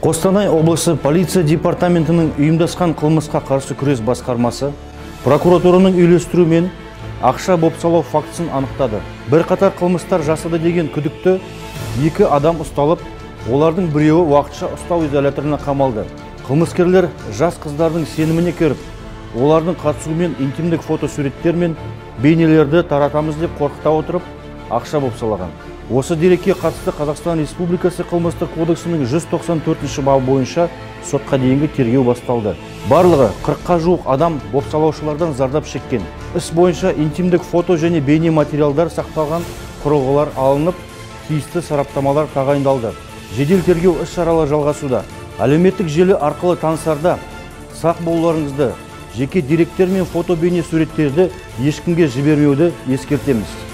Қостанай облысы полиция департаментінің ұйымдасқан қылмысқа қарсы күрес басқармасы прокуратураның үйлестіруімен ақша бопсалау фактісін анықтады. Бірқатар қылмыстар жасады деген күдікті 2 адам ұсталып, олардың біреуі уақытша ұстау изоляторына қамалды. Қылмыскерлер жас қыздардың сеніміне кіріп, олардың қатысуымен интимдік фотосуреттер мен бейнелерді таратамыз деп қорқыта отырып, ақша бопсалаған. Осы дерекке қатысты Қазақстан Республикасы Қылмыстық кодексінің 194 бабы бойынша сотқа дейінгі тергеу басталды. Барлығы 40-қа жуық адам бопсалаушылардан зардап шеккен. Іс бойынша интимдік фото және бейне материалдар сақталған құрылғылар алынып, тиісті сараптамалар тағайындалды. Жедел тергеу іс-шаралары жалғасуда. Әлеуметтік желі арқылы танысарда сақ болуларыңызды, жеке деректер мен фото бейне суреттерді ешкімге жібермеуді ескертеміз.